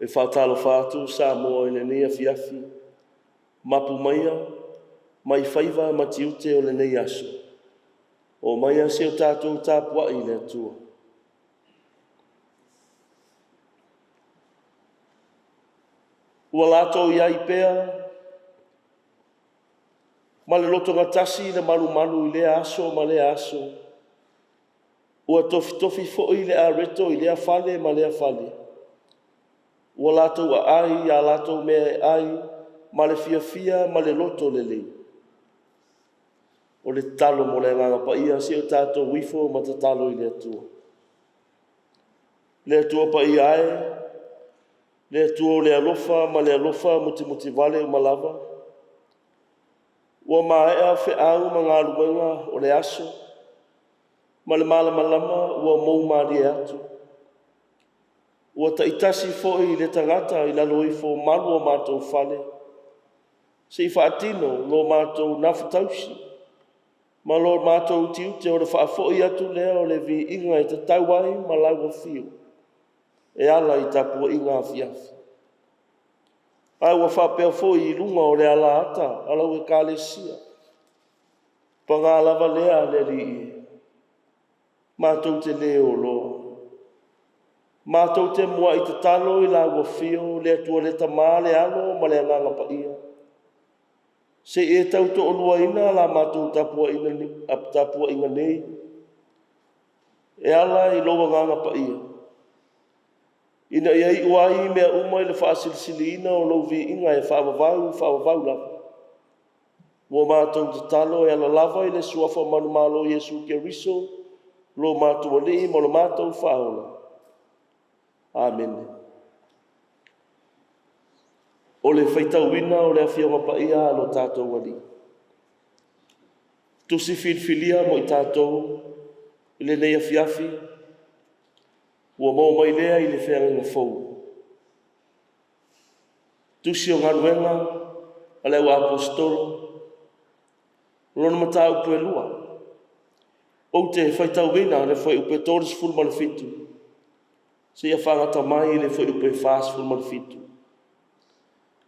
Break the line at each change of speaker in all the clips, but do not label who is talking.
E faatalofa atu Samoa i lenei afiafi, mapu maia mai faiva ma tiute o lenei aso. O maia se o tatou tapuai i le Atua. Ua latou i ai pea ma le lotogatasi i le malumalu i lea aso ma lea aso, ua tofitofi foi le areto i lea fale ma lea fale, ua latou aai a latou mea e ai ma le fiafia ma le loto lelei. O le tatalo mo le Agaga Paia, se i o tatou ifo ma tatalo i le Atua. Le Atua Paia e, le Atua o le alofa ma le alofa mutimutivale uma lava, ua maea feau ma galuega o le aso, ma le malamalama ua mou malie atu. Ua taitasi foi le tagata i lalo ifo o malu o matou fale, se i faatino lo matou gafatausi ma lo matou utiuti o le faafoi atu lea o le viiga e tatau ai ma lau afio e ala i tapuaiga afiafi. A ua faapea foi i luga o le alaata a lau Ekalesia. Paga lava lea le Alii, matou te le oloa, matou te muai tatalo i lau Afio le Atua le Tama, le Alo ma le Agaga Paia, se i e tautoaluaina la matou tapuaiga nei e ala i lou Agaga Paia, ina ia iu ai mea uma i le faasilisiliina o lou viiga e faavavau faavavau lava. Ua matou tatalo e ala lava i le suafa manumalo o Iesu Keriso lo matou Alii ma lo matou Faaola. Amene. O le faitauina o le Afioga Paia a lo tatou Alii. Tusi filifilia mo i tatou i lenei afiafi, ua maua mai lea i le Feagaiga Fou. Tusi o Galuega a le Au Aposetolo, lona mataupu e 2. Ou te faitauina le fuaiupu e 37 seia fagata mai i le fuaiupu e 47.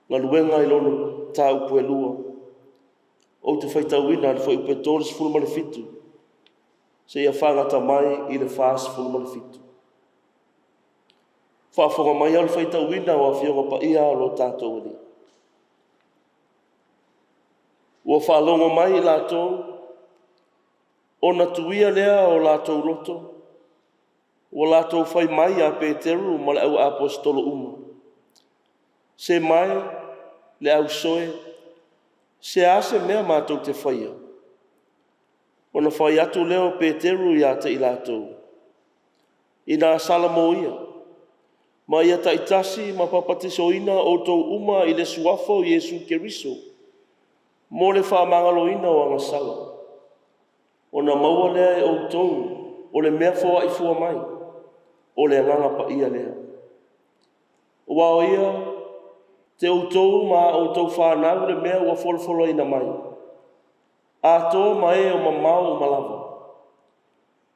Galuega i lona mataupu e 2. Ou te faitauina le fuaiupu e 37 seia fagata mai i le 47. Faafofoga mai au i le faitauina o Afioga Paia a lo tatou Alii. Ua faalogo mai i latou, ona tuia lea o latou loto, ua latou fai mai ia Peteru ma le auaposeitolo uma, “Se mai le au soe, se a se mea matou te faia?” Ona fai atu lea o Peteru ia te i latou, “Ina sala moia, ma ia taitasi ma papatisoina outou uma i le suafa o Iesu Keriso mo le faamagaloina o agasala, ona maua lea e outou o le mea foai fua mai, o le Agaga Paia lea. Aua o ia te outou ma a outou fanau le mea ua folafolaina mai, atoa ma e o mamao uma lava,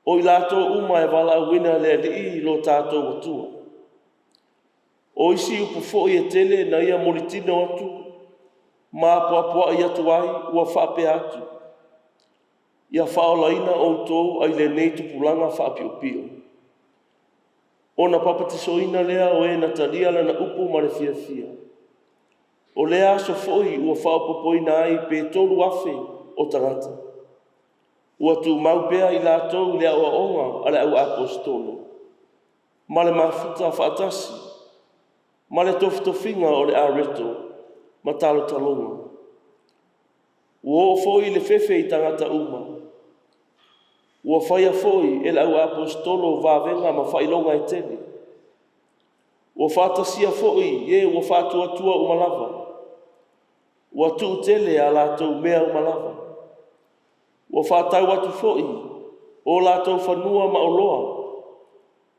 o i latou uma e valaauina e le Alii lo tatou Atua.” O isi upu foi e tele na ia molitino atu ma apoapoai atu ai, ua faapea atu, ia faaolaina outou ai lenei tupulaga faapiopio. Ona papatisoina lea o e na talia lana upu ma le fiafia. O lea aso foi ua faaopoopoina ai pe 3,000 o tagata. Ua tumau pea i latou i le aoaoga a le auaposeitolo, ma le mafuta faatasi, ma le tofitofiga o le areto ma talotaloga. Ua oo foi le fefe i tagata uma. Ua faia foi e le auaposeitolo vavega ma faailoga e tele. Ua faatasia foi e ua faatuatua uma lava. Ua tuutele a latou mea uma lava. Ua faatau atu foi o latou fanua ma oloa,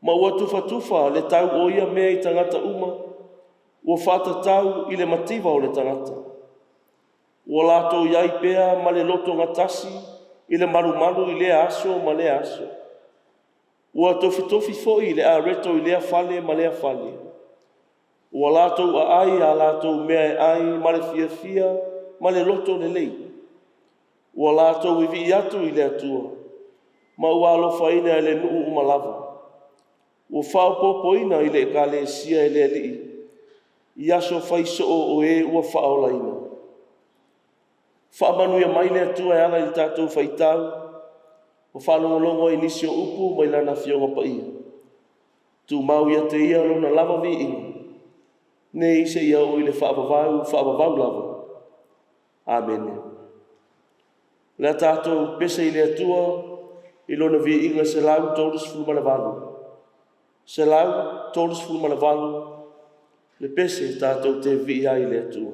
ma ua tufatufa le tau o ia mea i tagata uma ua faatatau i le mativa o le tagata. Ua latou i ai pea ma le lotogatasi i le malumalu i lea aso ma lea aso. Ua tofitofi foi le areto i lea fale ma lea fale. Ua latou aai a latou mea e ai ma le fiafia ma le loto lelei. Ua latou vivii atu i le Atua, ma ua alofaina e le nuu uma lava. Ua faaopoopoina i le Ekalesia e le Alii i aso fai soo o e ua faaolaina. Faamanuia mai le Atua e ala i le tatou faitau ma faalogologo ai i nisi o upu mai Lana Afioga Paia. Tumau ia te Ia Lona lava viiga, nei seia oo i le faavavau faavavau lava. Amene. O le a tatou pese i le Atua i Lona viiga e 138, 138 le pese tatou te vivii ai i le Atua.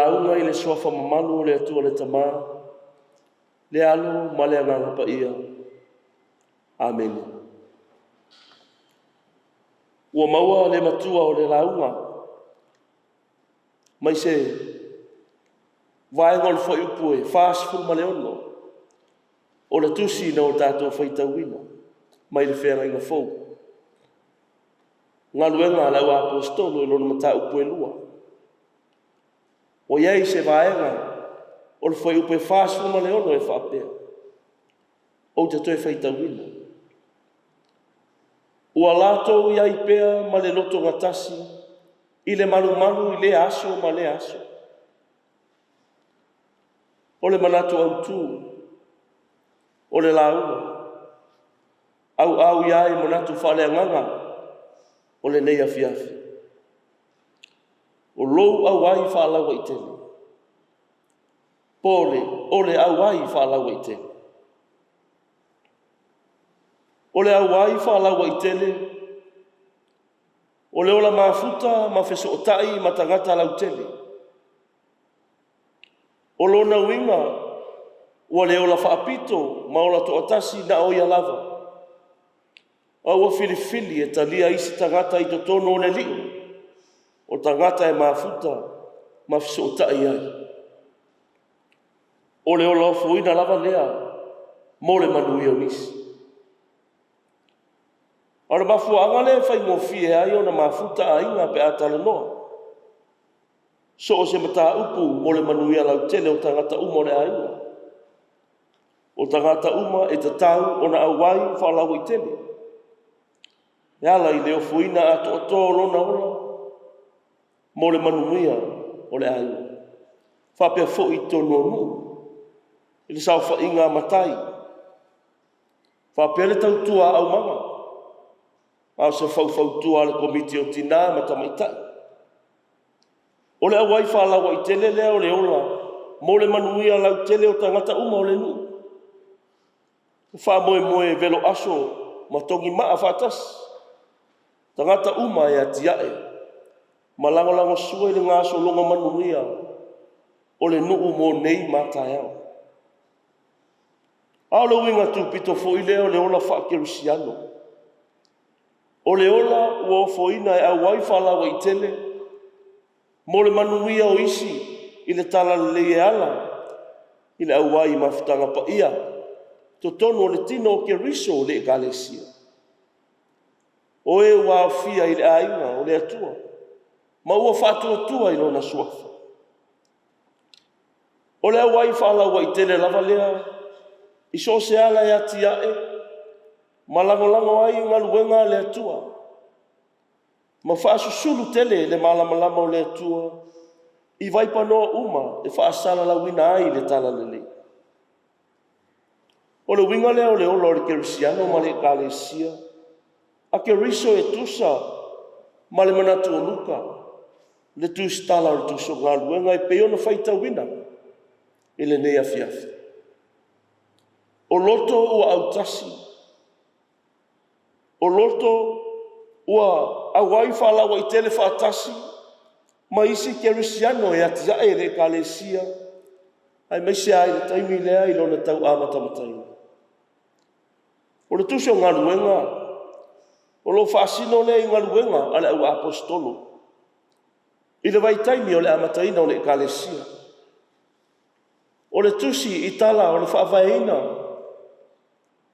Lauga i le Suafa mamalu o le Atua le Tama, le Alo ma le Agaga Paia. Amene. Ua maua le matua o le lauga mai se vaega o le fuaiupu e 46 o le tusi na o tatou faitauina mai le Feagaiga Fou, Galuega a le Au Aposetolo i lona mataupu e 2. Ua i ai se vaega o le fuaiupu e 46 e faapea, ou te toe faitauina. Ua latou i ai pea ma le loto gatasi i le malumalu i lea aso ma lea aso. O le manatu autu o le lauga, auau ia i manatu faaleagaga o lenei afiafi, o lou auai faalauaitele, po o le auai faalauaitele. O le auai faalauaitele, o le ola mafuta ma fesootai ma tagata lautele. O lona uiga, ua le ola faapito ma ola toatasi na o ia lava, a ua filifili e talia isi tagata i totonu o le liu o tagata e mafuta ma fesootai i ai. O le ola ofoina lava lea mo le manuia o nisi. A o le mafuaaga lea e faigofie ai ona mafuta aiga pe a talanoa, so o se mataupu mo le manuia lautele o tagata uma o le aiga. O tagata uma e tatau ona auai faalauaitele, e ala i le ofoina atoatoa o lona ola mo le manuia o le aiga. E faapea foi i totonu o nuu, i le saofaiga a matai, faapea le tautua a aumaga, a o se faufautua a le Komiti o Tina ma Tamaitai. O le auai faalauaitele lea o le ola mo le manuia lautele o tagata uma o le nuu. E faamoemoe e velo aso ma togi maa faatasi, tagata uma e atiae ma lagolagosua i le gasologa manuia o le nuu mo nei ma a taeao. A o le uiga tupito foi lea o le ola faakerisiano, o le ola ua ofoina e auai faalauaitele mo le manuia o isi i le talalelei e ala i le auai i mafutaga paia totonu o le tino o Keriso o le Ekalesia. O e ua aofia i le aiga o le Atua ma ua faatuatua i Lona Suafa. O le auai faalauaitele lava lea i so o se ala e atiae ma lagolago ai galuega a le Atua ma faasusulu tele le malamalama o le Atua i vaipanoa uma e faasalalauina ai le talalelei. O le uiga lea o le ola o le kerisiano ma le Ekalesia a Keriso e tusa ma le manatu o Luka, le tusitala o le Tusi o Galuega e pei ona faitauina i lenei afiafi. O loto ua autasi, o loto ua auai faalauaitele faatasi ma isi kerisiano e atiae le Ekalesia, aemaise lava i le taimi lea i lona tau amatamataga. O le tusi o Galuega, o lo o faasino lea i galuega a le au aposetolo i le vaitaimi o le amataina o le Ekalesia. O le tusi i tala o le faavaeina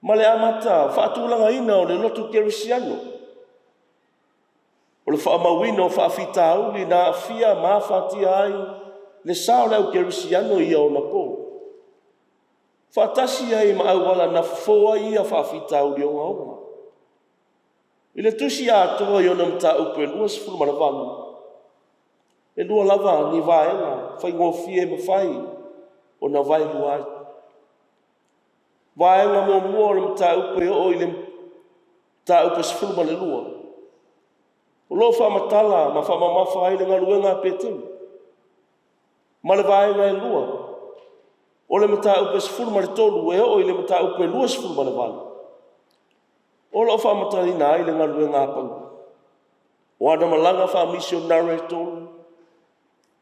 ma le amata faatulagaina o le lotu kerisiano. O le faamauina o faafitauli na aafia ma afatia ai le sa o le au kerisiano i ona po, faatasi ai ma auala na fofo ai ia faafitauli ogaoga. I le tusi atoa i ona mataupu e 28, e lua lava ni vaega faigofie e mafai ona vaelua ai. Vaega muamua o le mataupu e oo i le mataupu e 12, o lo o faamatala ma faamamafa ai le galuega a Petulu. Ma le vaega e lua, o le mataupu e 13 e oo i le mataupu e 28, o lo o faamatalaina ai le galuega a Paulo, o ana malaga faamisionare e tolu.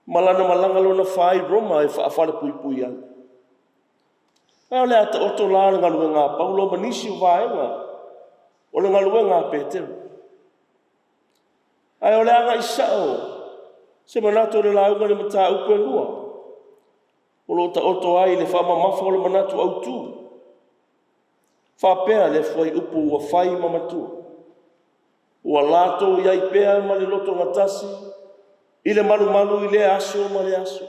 Ma lana malaga lona fa i Roma e faafalepuipui ai. Ae o le a taoto la le galuega a Paulo ma nisi o vaega o le galuega a Peteru. Ae o le agai sao se manatu o le lauga i le mataupu e lua, o lo o taoto ai le faamamafa o le manatu autu, faapea le fuaiupu ua fai ma matua. Ua latou i ai pea ma le lotogatasi i le malumalu i lea aso ma lea aso.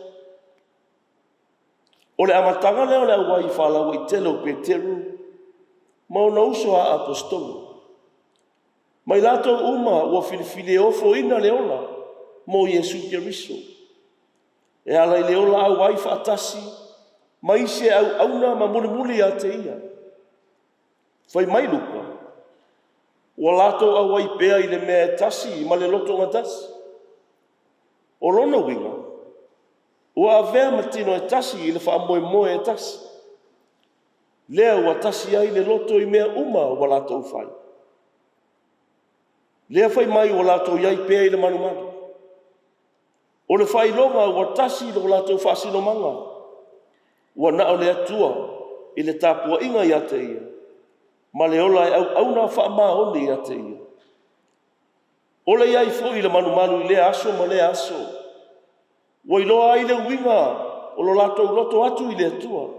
O le amataga lea o le auai faalauaitele o Peteru ma ona uso a Aposetolo, ma i latou uma ua filifili e ofoina le ola mo Iesu Keriso, e ala i le ola auai faatasi ma isi e auauna ma mulimuli ia te Ia. Fai mai Luka, ua latou auai pea i le mea e tasi ma le lotogatasi. O lona uiga, ua avea ma tino e tasi i le faamoemoe e tasi, lea ua tasi ai le loto i mea uma ua latou fai. Lea fai mai ua latou i ai pea i le malumalu. O le faailoga ua tasi lo latou faasinomaga, ua na o le Atua i le tapuaiga ia te Ia, ma le ola e auauna faamaoni ia te Ia. O le i ai foi i le malumalu i lea aso ma lea aso, ua iloa ai le uiga o lo latou loto atu i le Atua.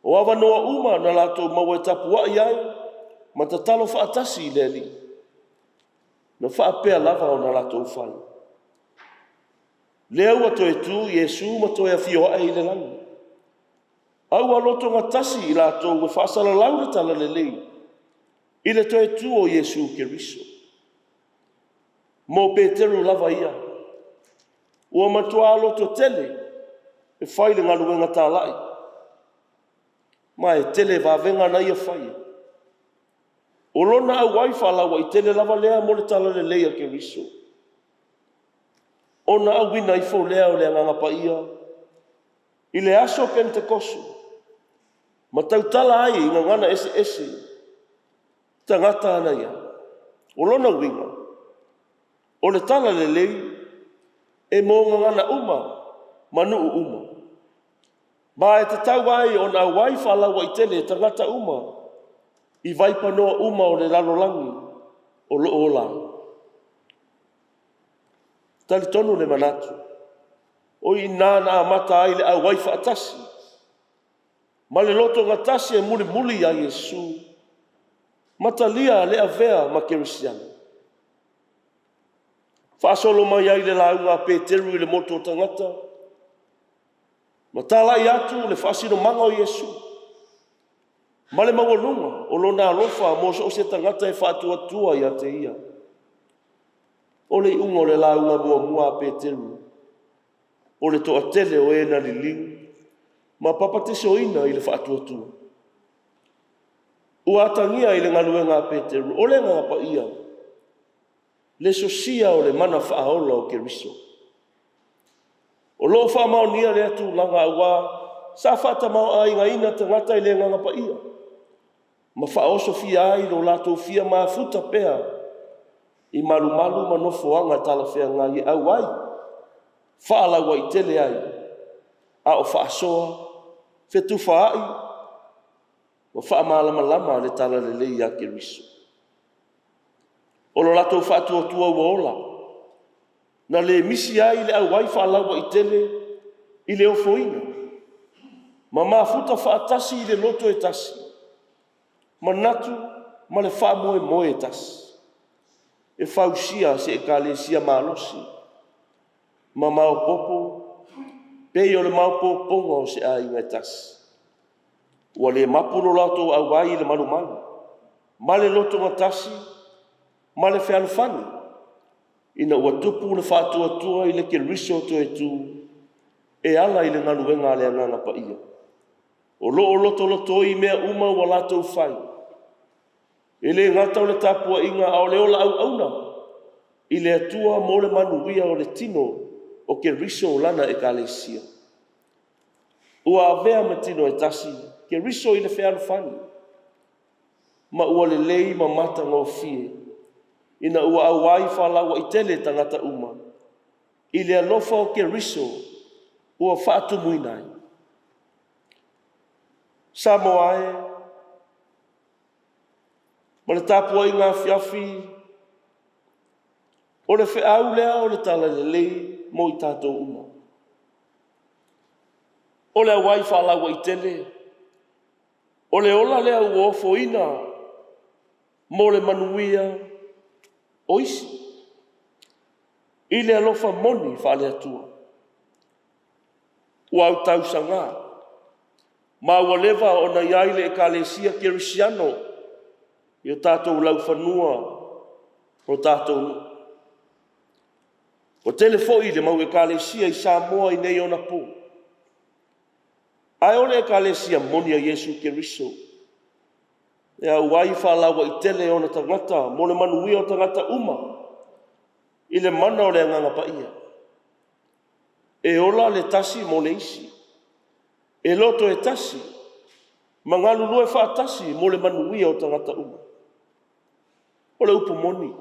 O avanoa uma na latou maua e tapuai ai ma tatalo faatasi i le Alii, na faapea lava ona latou fai. Lea ua toe tu Iesu ma toe afio ae i le lagi, a ua lotogatasi i latou ua faasalalau le Talalelei i le toe tu o Iesu Keriso. Mo Peteru lava ia, ua matua lototele e fai le galuega talai, ma e tele vavega na ia faia. O lona auai faalauaitele lava lea mo le Talalelei a Keriso, ona auina ifo lea o le Agaga Paia i le aso Penetekoso, ma tautala ai i gagana eseese tagata na i ai. O lona uiga, o le Talalelei e mo gagana uma ma nuu uma. Ma e tatau ai ona auai faalauaitele tagata uma i vaipanoa uma o le lalolagi o lo o ola ai. E talitonu le manatu, o i ina na amata ai le auai faatasi ma le lotogatasi e mulimuli ia Iesu ma talia le avea ma kerisiano. Faasolo mai ai le lauga a Peteru i le motu o tagata, ma talai atu le faasinomaga o Iesu, ma le maualuga o Lona alofa mo so o se tagata e faatuatua ia te Ia. O le iuga o le lauga muamua a Peteru, o le toatele o e na liliu ma papatisoina i le faatuatua. Ua atagia i le galuega a Peteru, o le Agaga Paia, le sosia o le mana faaola o Keriso. O lo o faamaonia lea tulaga aua sa faatamaoaigaina tagata i le Agaga Paia ma faaosofia ai lo latou fia mafuta pea i malumalu ma nofoaga talafeagai e auai faalauaitele ai, a o faasoa, fetufaai ma faamalamalama le Talalelei ia Keriso. O lo latou faatuatua ua ola, na le misi ai le auai faalauaitele i le ofoina, ma mafuta faatasi i le loto e tasi, manatu ma le faamoemoe e tasi, e fausia se Ekalesia malosi ma maopoopo pei o le maopoopoga o se aiga e tasi. Ua le mapu lo latou auai i le malumalu, ma le lotogatasi ma le fealofani, ina ua tupu le faatuatua i le Keriso toe tu e ala i le galuega a le Agaga Paia, o lo o lotolotoi mea uma ua latou fai. E le gata o le tapuaiga a o le ola auauna i le Atua mo le manuia o le tino o Keriso Lana Ekalesia. Ua avea ma tino e tasi Keriso i le fealofani, ma ua lelei ma matagofie ina ua auai faalauaitele tagata uma. i le alofa o Keriso ua faatumuina ai. Samoa e, ma le tapuaiga afiafi, o le feau lea o le Talalelei mo i tatou uma. O le auai faalauaitele, o le ola lea ua ofoina mo le manuia o isi, i le alofa moni faale-Atua. Ua autausaga, ma ua leva ona i ai le Ekalesia Kerisiano i o tatou laufanua o tatou nuu. Ua tele foi le mau Ekalesia i Samoa i nei ona po, ae o le Ekalesia moni a Iesu Keriso, e auai faalauaitele ona tagata mo le manuia o tagata uma i le mana o le Agaga Paia. E ola le tasi mo le isi, e loto e tasi ma galulue faatasi mo le manuia o tagata uma. O le upu moni,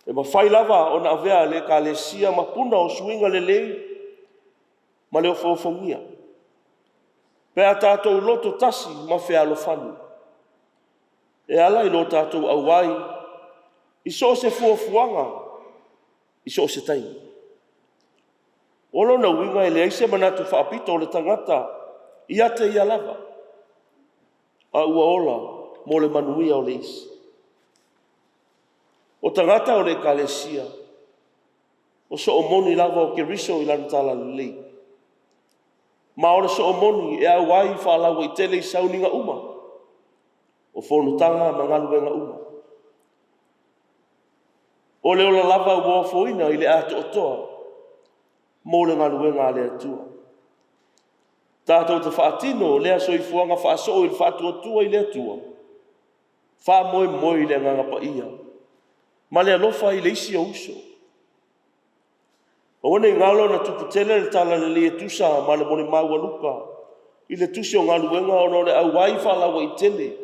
e mafai lava ona avea le Ekalesia ma puna o suiga lelei ma le ofoofogia, pe a tatou loto tasi ma fealofani e ala i lo tatou auai i so o se fuafuaga i so o se taimi. O lona uiga e leai se manatu faapito o le tagata ia te ia lava, a ua ola mo le manuia o le isi. O tagata o le Ekalesia, o soo moni lava o Keriso i lana talalelei, ma o le soo moni e auai faalauaitele i sauniga uma, o fonotaga ma galuega uma. O le ola lava ua ofoina i le atoatoa mo le galuega a le Atua. Tatou te faatino lea soifuaga faasoo i le faatuatua i le Atua, faamoemoe i le Agaga Paia ma le alofa i le isi ou uso. Aua ne i galo na tupu tele le talalelei e tusa ma le molimau a Luka i le tusi o Galuega ona o le auai faalauaitele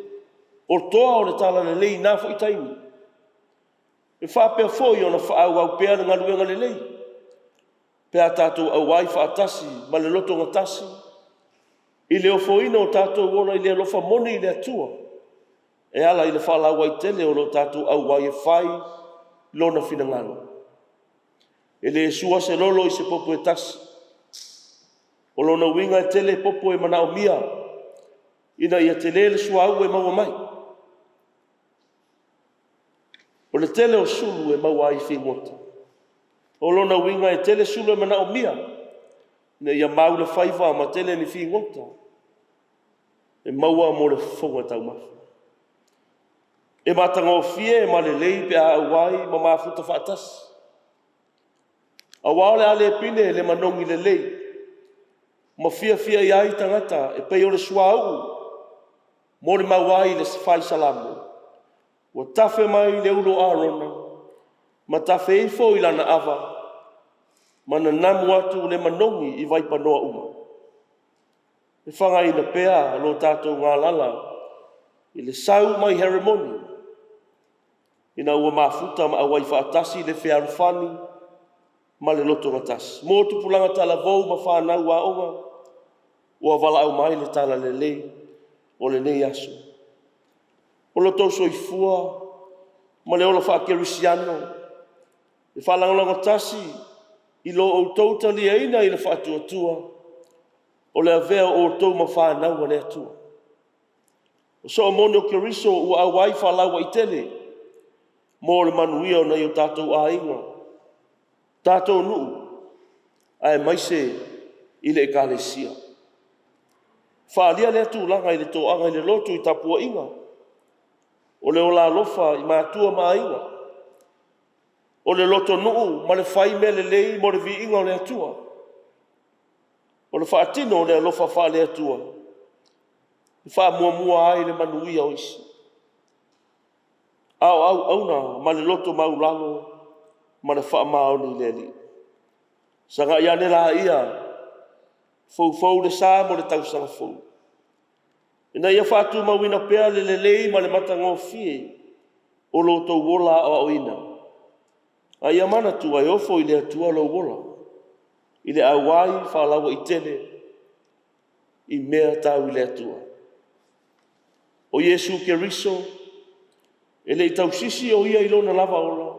o toa o le talalelei i na foi taimi. E faapea foi ona faaauau pea le galuega lelei pe a tatou auai faatasi ma le loto gatasi i le ofoina o tatou ola i le alofa moni i le Atua e ala i le faalauaitele o lo tatou auai e fai Lona finagalo. E le sua se lolo i se popo e tasi. O lona uiga e tele popo e manaomia ina ia tele le suauu e maua mai. O le tele o sulu e maua ai figota. O lona uiga e tele sulu e manaomia ina ia mau le faiva ma tele ni figota e maua mo le fofoga taumafa. E matagofie ma lelei pe a auai ma mafuta faatasi, aua o le a le pine le manogi lelei ma fiafia i ai tagata e pei o le suauu molimau ai le fai Salamo, ua tafe mai le ulu o Arona ma tafe ifo i lana ava ma nanamu atu le manogi i vaipanoa uma. E fagaina pea lo tatou galala i le sau mai Heremoni, ina ua mafuta ma auai faatasi le fealofani ma le loto gatasi. Mo tupulaga talavou ma fanau aoga ua valaau mai le talalelei o lenei aso. O lo outou soifua ma le ola faakerisiano e faalagolago tasi i lo outou taliaina i le faatuatua, o le avea o outou ma fanau a le Atua. O soo moni o Keriso ua auai faalauaitele mo le manuia o nai o tatou aiga, tatou nuu, aemaise i le Ekalesia. Faaalia lea tulaga i le toaga i le lotu i tapuaiga, o le ola alofa i matua ma aiga, o le lotonuu ma le fai mea lelei mo le viiga o le Atua, o le faatino o le alofa faale-Atua e faamuamua ai le manuia o isi, a o auauna ma le loto maualalo ma le faamaoni i le Alii. Sagai ane laia, foufou le sa mo le tausaga fou, ina ia faatumauina pea le lelei ma le matagofie o lo outou ola aoaoina. A ia manatua e ofo i le Atua lou ola, i le auai faalauaitele i mea tau i le Atua. O Iesu Keriso, e le i tausisi o Ia i lona lava ola,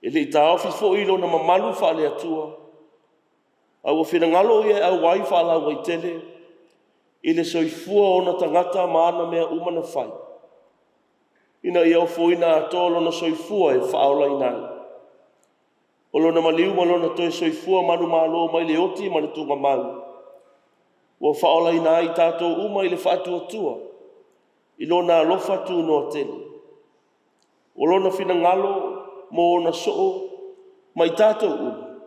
e le i taofi foi lona mamalu faale-Atua, a ua finagalo Ia e auai faalauaitele i le soifua o ona tagata ma ana mea uma na fai, ina ia ofoina atoa lona soifua e faaolaina ai. O lona maliu ma lona toe soifua manumalo mai le oti ma le tuugamau, ua faaolaina ai i tatou uma i le faatuatua i Lona alofa tunoa tele. O Lona finagalo mo ona soo ma i tatou uma,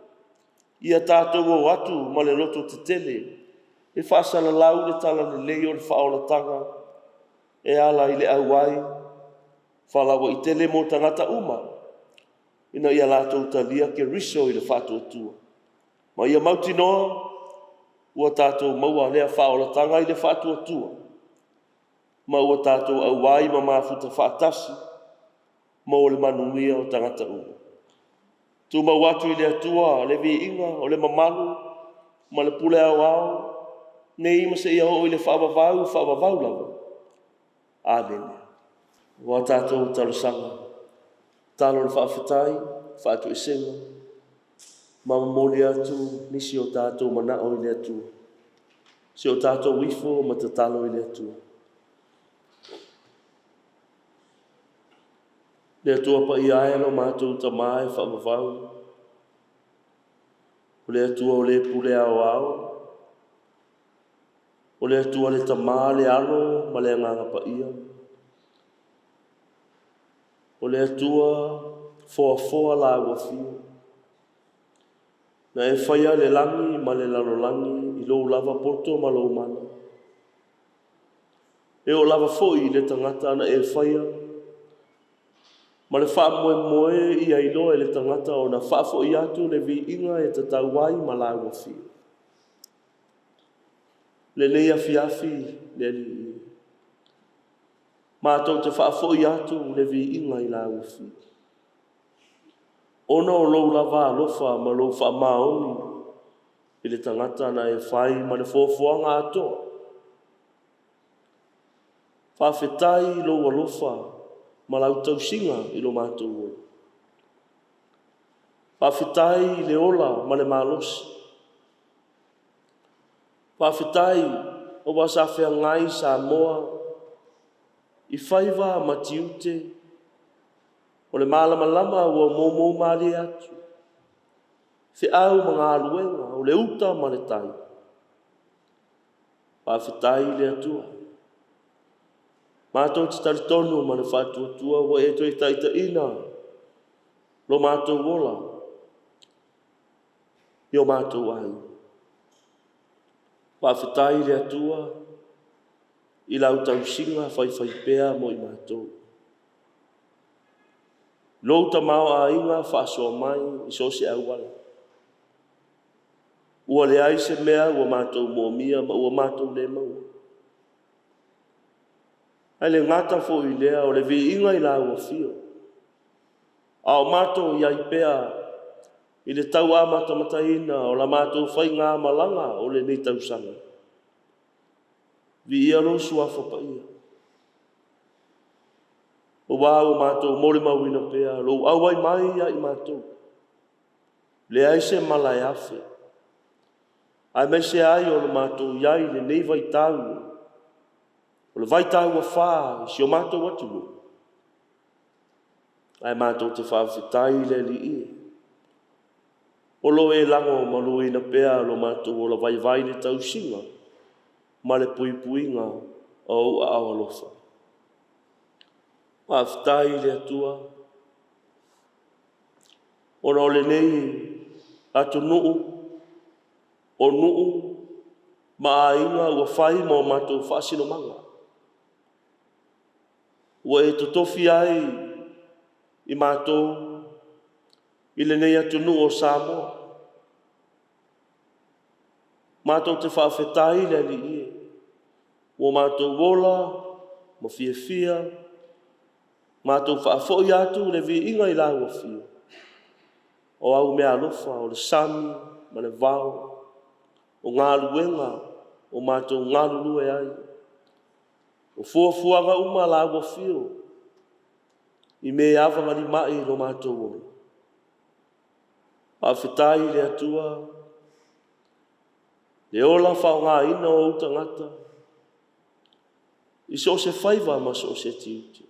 ia tatou o atu ma le lototetele e faasalalau le Talalelei o le faaolataga e ala i le auai faalauaitele mo tagata uma, ina ia latou talia Keriso i le faatuatua, ma ia mautinoa ua tatou maua lea faaolataga i le faatuatua, ma ua tatou auai ma mafuta faatasi mo le manuia o tagata uma. Tumau atu i le Atua le viiga o le mamalu ma le pule aoao, nei ma seia oo i le faavavau faavavau lava. Amene. Ua tatou talosaga, tatalo o le faafetai, faatoesega, ma momoli atu nisi o tatou manao i le Atua. Si o tatou ifo ma tatalo i le Atua. Le Atua Paia e lo matou Tama e faavavau, o le Atua o le pule aoao, o le Atua le Tama, le Alo ma le Agaga Paia, o le Atua foafoa lau afio, na e faia le lagi ma le lalolagi i lou lava poto ma lou mana. E oo lava foi i le tagata na e faia, ma le faamoemoe ia iloa e le tagata ona faafoi atu le viiga e tatau ai ma lau afio. Lenei afiafi le Alii, matou te faafoi atu le viiga i lau afio, ona o lou lava alofa ma lou faamaoni i le tagata na e fai ma le foafoaga atoa. Faafetai i lou alofa ma lau tausiga i lo matou ola. Faafetai i le ola ma le malosi. Faafetai aua sa feagai Samoa i faiva ma tiute, o le malamalama ua moumou malie atu, feau ma galuega, o le uta ma le tai. Faafetai i le Atua. Matou te talitonu ma le faatuatua ua e toe taitaiina lo matou ola i o matou aiga. Faafetai i le Atua i lau tausiga faifaipea mo i matou. Lou tamaoaiga faasoa mai i so o se auala. Ua leai se mea ua matou moomia ma ua matou le maua. Ae le gata foi i lea o le viiga i lau afio, a o matou i ai pea i le tau amatamataina o la matou faigamalaga o lenei tausaga. Viia lou Suafa Paia, aua ua matou molimauina pea lou auai mai ia i matou. Leai se mala e afe, aemaise ai o le matou i ai i lenei vaitau, o le vaitau ua fa i si o matou atunuu, ae matou te faafetai i le Alii o lo o e lagomaluina pea lo matou ola vaivai i le tausiga ma le puipuiga o ou aao alofa. Faafetai i le Atua, ona o lenei atunuu, o nuu ma aiga ua fai ma o matou faasinomaga, ua e totofi ai i matou i lenei atunuu o Samoa. Matou te faafetai i le Alii e, ua matou ola ma fiafia, matou faafoi atu le viiga i lau Afio. O au meaalofa o le sami ma le vao, o galuega o matou galulue ai, o fuafuaga uma a lāua afio i mea e avagalima'i i lo matou ola. Faafetai i le Atua le ola faaaogaina o ou tagata i so o se faiva ma so o se tiute.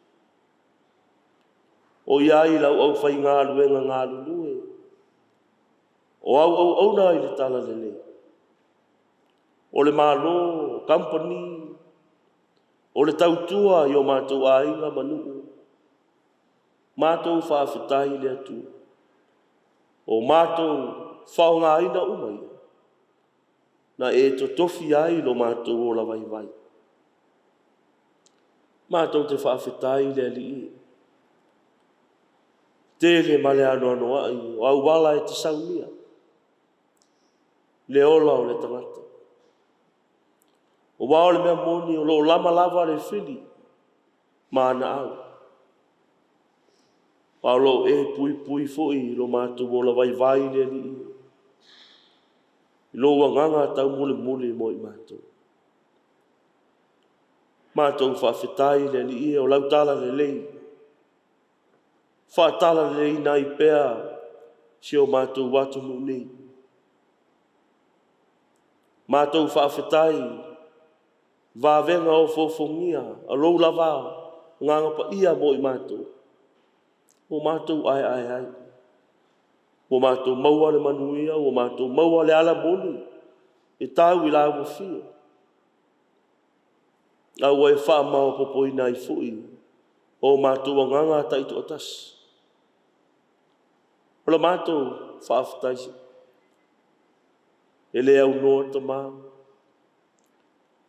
O i ai lau aufaigaluega galulue, o au auauna i le Talalelei, o le Malo, o kamupani, o le tautua i o matou aiga ma nuu, matou faafetai i le Atua, o matou faaaogaina uma ia, na e totofi ai lo matou ola vaivai. Matou te faafetai i le Alii, tele ma le anoanoai o auala e te saunia le ola o le tagata. Aua o le mea moni, o lo o lama lava le fili ma ana au, a o lo o e puipui foi i lo matou ola vaivai le Alii, i lou agaga taumolimoli mo i matou. Matou faafetai i le Alii o lau talalelei, faatalaleleiina ai pea si o matou atunuu nei. Matou faafetai i vavega ofoofogia a lou lava Agaga Paia mo i matou, ua matou aeae ai, ua matou maua le manuia, ua matou maua le ala moni e tau i lauafio, a ua e faamaopoopoina ai foi o matou agaga taitoatasi. O la matou faafetai, e le aunoa Tama,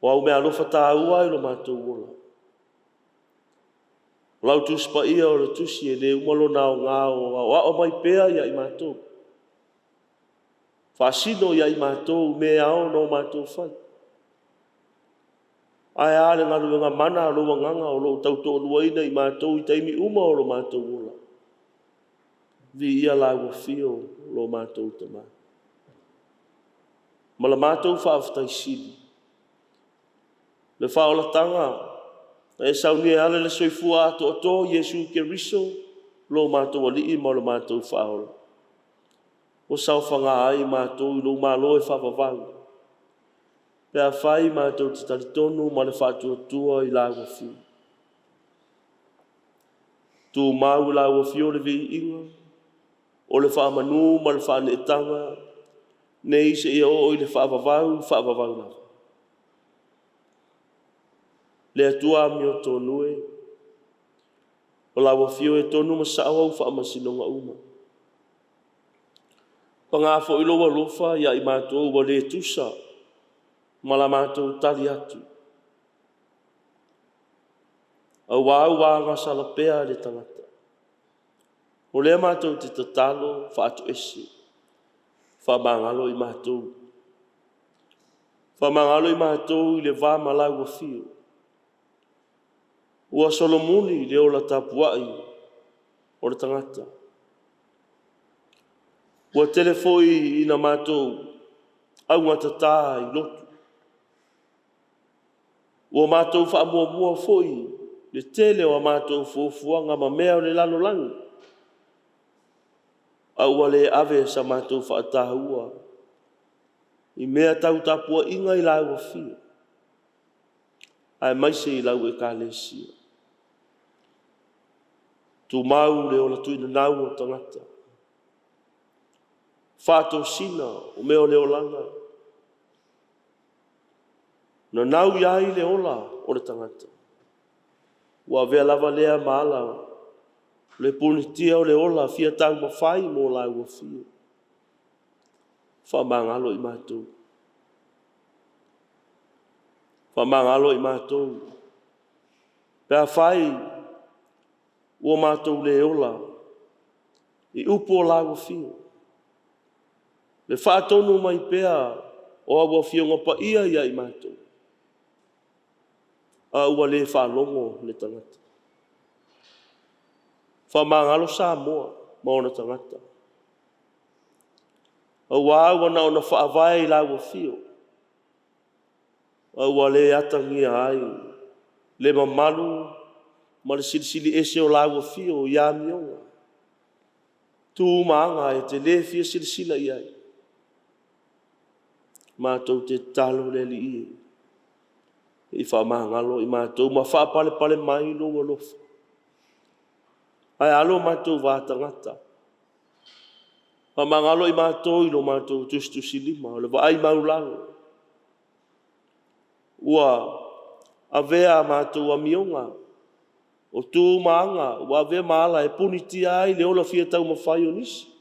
o au meaalofa taua i lo matou ola. O lau Tusi Paia o le Tusi e le uma lona aoga o aoao mai pea ia i matou, faasino ia i matou mea e ao ona matou fai. Ae a le galuega mana a lou Agaga o lo o tautoaluaina i matou i taimi uma o lo matou ola. Viia lau Afio lo matou Tama. Ma la matou faafetai sili, le faaolataga na e saunia e ala i le soifua atoatoa o Iesu Keriso lo matou Alii ma lo matou Faaola, ua saofaga ai matou i lou Malo e faavavau, pe afai matou te talitonu ma le faatuatua i Lau Afio. Tumau i lau Afio le viiga, o le faamanu ma le faaneetaga, nei seia oo i le faavavau, faavavau lava. Le Atua amiotonu e, o lau Afio e tonu ma sao au faamasinoga uma. Paga foi lou alofa ia i matou ua le tusa ma la matou tali atu, aua ua agasala pea le tagata. O lea matou te tatalo, faatoese, faamagalo i matou. Faamagalo i matou i le va ma lau Afio. Ua solomuli le ola tapuai o le tagata. Ua tele foi ina matou augatata i lotu, ua matou faamuamua foi le tele o a matou fuafuaga ma mea o le lalolagi, a ua le ave sa matou faataua i mea tau tapuaiga i lau Afio, aemaise i lau Ekalesia. Tumau le ola tuinanau o tagata, faatosina o mea o le olaga, nanau i ai le ola o le tagata, ua avea lava lea ma ala o le punitia o le ola fia taumafai mo lau Afio. Faamagalo i matou. Faamagalo i matou pe afai ua matou le ola i upu o lau Afio, le faatonu mai pea o au Afioga Paia ia i matou, a ua le faalogo le tagata. Faamagalo Samoa ma ona tagata. Aua ua na ona faavae i lau afio, a ua le atagia ai le mamalu ma le silisili ese o lau afio i amioga, tu ma aga e te le fia silasila i ai. Matou te tatalo le Alii e, se i faamagalo i matou ma faapalepale mai lou alofa. Ae a lo matou va tagata? Faamagalo i matou i lo matou tusitusilima, o le vaai maualalo ua avea a matou amioga, o tu ma aga ua avea ma ala e punitia ai le ola fia taumafai o nisi.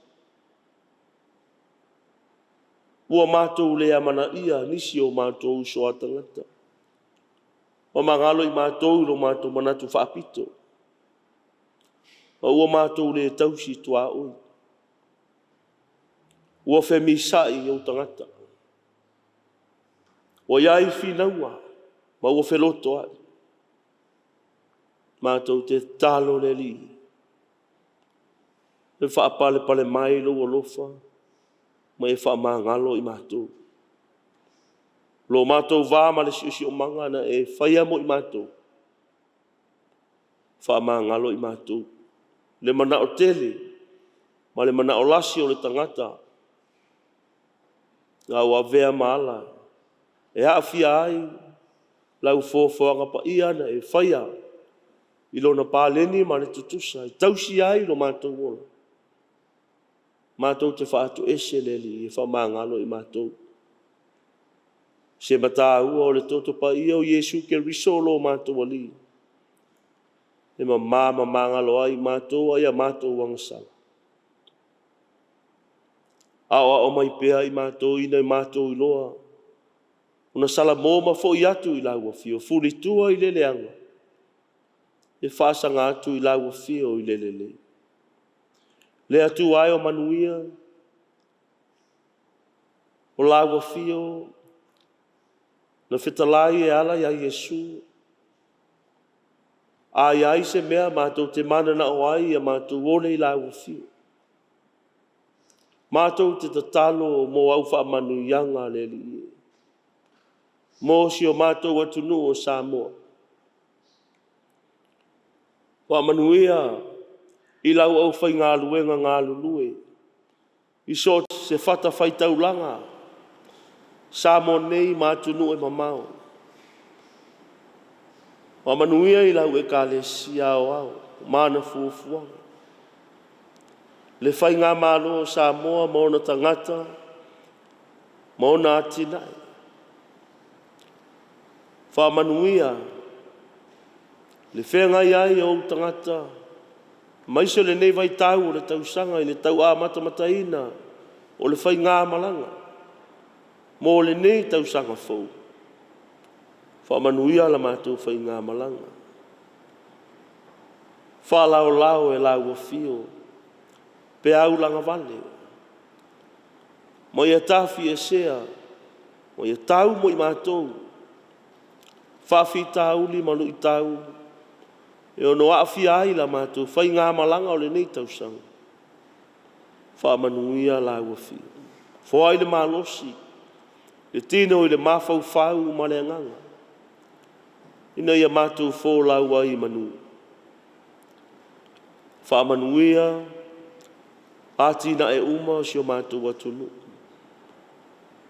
Ua matou le amanaia nisi o matou uso a tagata. Faamagalo i matou i lo matou manatu faapito, ma ua matou le tausi tuaoi, ua femisa'i ou tagata, ua i ai finauga ma ua felotoai. Matou te tatalo le Alii, ia faapalepale mai lou alofa ma e faamagalo i matou. Lo matou va ma le siosiomaga na e faia mo i matou, faamagalo i matou. Le manao tele ma le manao lasi o le tagata, a ua avea ma ala e aafia ai lau foafoaga paia na e faia i lona paleni ma le tutusa e tausi ai lo matou ola. Matou te faatoese le Alii e faamagalo i matou. Se mataua o le toto paia o Iesu Keriso o lo matou Alii, e mama ma magalo ai i matou ai a matou agasala. Aoao mai pea i matou ina ia matou iloa ona salamo ma foi atu i lau afio, fulitua i le leaga, e faasaga atu i lau afio i le lelei. Le Atua e o manuia, o lau afio na fetalai e ala ia Iesu. A i ai se mea matou te mananao ai ia matou ole i lau afio. Matou te tatalo mo au faamanuiaga le Alii e, mo si o matou atunuu o Samoa. Faamanuia i lau aufaigaluega galulue i so o se fatafaitaulaga, Samoa nei ma atunuu e mamao. Faamanuia i lau Ekalesia Aoao ma ana fuafuaga, le Faigamalo a Samoa ma ona tagata ma ona atinae. Faamanuia le feagai ai o ou tagata aemaise lenei vaitau o le tausaga i le tau amatamataina o le faigamalaga mo lenei tausaga fou. Faamanuia la matou faigamalaga, faalaolao e lau afio peau lagavale ma ia tafiesea ma ia tau mo i matou faafitauli ma luitau e ono aafia ai la matou faigamalaga o lenei tausaga. Faamanuia lau Afioga, foai le malosi, le tino i le mafaufau ma le agaga, ina ia matou folau ai i manu. Faamanuia atinae uma o si o matou atunuu,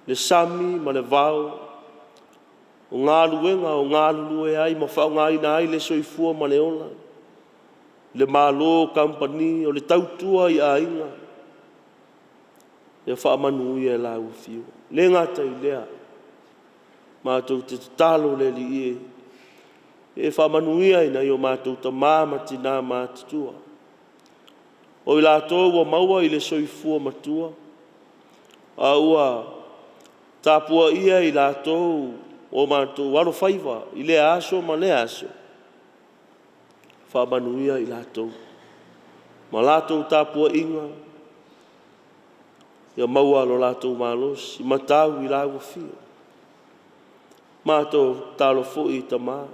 le sami ma le vao, o galuega o galulue ai ma faaaogaina ai le soifua ma le ola, le malo, o kamupani, o le tautua i aiga, ia faamanuia i lau Afioga. E le gata i lea, matou te tatalo le Alii e, ia e faamanuia i nai o matou tama ma tina matutua, o i latou ua maua i le soifua matua, a ua tapuaia i latou o matou alofaiva i lea aso ma lea aso, faamanuia i latou ma latou tapuaiga, ia maua lo latou malosi, matau i lau Afio. Matou tatalo foi i tama,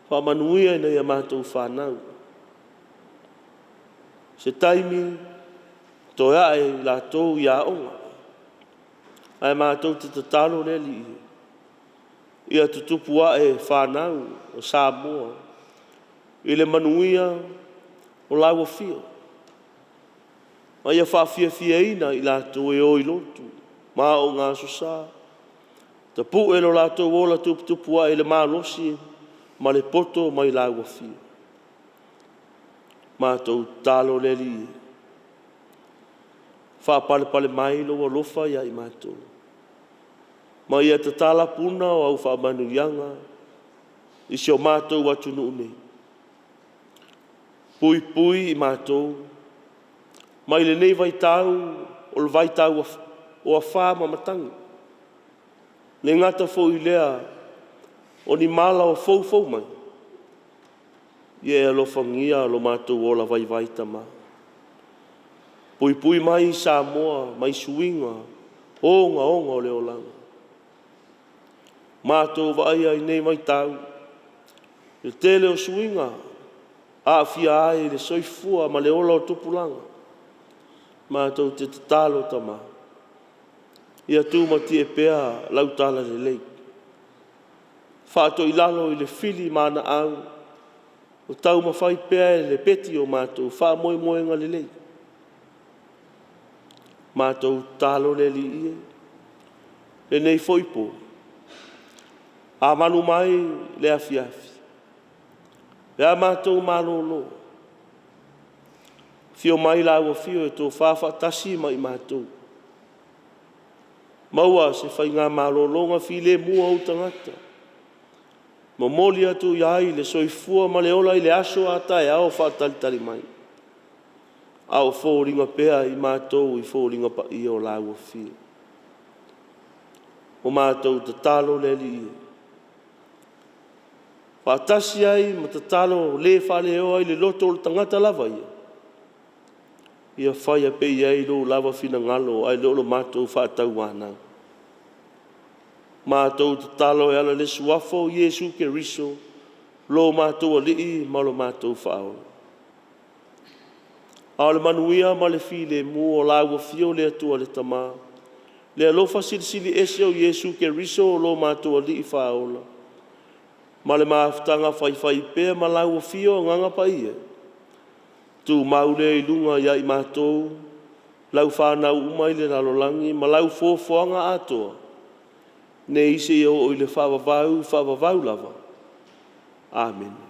faamanuia i nai a matou fanau, se taimi toe ae i latou i aoga. Ae matou te tatalo le Alii ia tutupu ae fanau o Samoa i le manuia o lau afio, ma ia faafiafiaina i latou e o i lotu ma aoga Aso Sa, tapue lo latou ola tuputupuae i le malosi ma le poto mai lau Afio. Matou tatalo le Alii, faapalepale mai lou alofa ia i matou, ma ia tatala puna o au faamanuiaga i si o matou atunuu nei. Puipui i matou mai lenei vaitau o le vaitau o afa ma matagi, e le gata foi i lea o ni mala o foufou mai. Ia e alofagia lo matou ola vaivai Tama. Puipui mai Samoa mai suiga ogaoga o le olaga. Matou vaaia i nei vaitau le tele o suiga aafia ai le soifua ma le ola o tupulaga. Matou te tatalo Tama, ia tumatie pea lau talalelei, faatoilalo i le filimanaau o taumafai pea e lepeti o matou faamoemoega lelei. Matou tatalo le Alii e, lenei foi po, a manu mai le afiafi pe a matou malolo, afio mai lau Afio e tofa faatasi ma i matou, maua se faigamalologa filemu a ou tagata, momoli atu i ai le soifua ma le ola i le aso a taeao faatalitali mai, a o foliga pea i matou i foliga paia o lau Afio. Ua matou tatalo le Alii e, faatasi ai ma tatalo le faaleoa i le loto o le tagata lava ia, ia faia pea i ai lou lava finagalo ae le o lo matou faatauanau. Matou tatalo e ala i le Suafa o Iesu Keriso lo matou Alii ma lo matou Faaola. A o le manuia ma le filemu o lau Afio le Atua le Tama, le alofa Silisili Ese o Iesu Keriso o lo matou Alii Faaola, ma le mafutaga faifaipea ma lau Afio Agaga Paia, tumau lea i luga ia i matou, lau fanau uma i le lalolagi ma lau foafoaga atoa, nei seia oo i le faavavau, faavavau lava. Amene.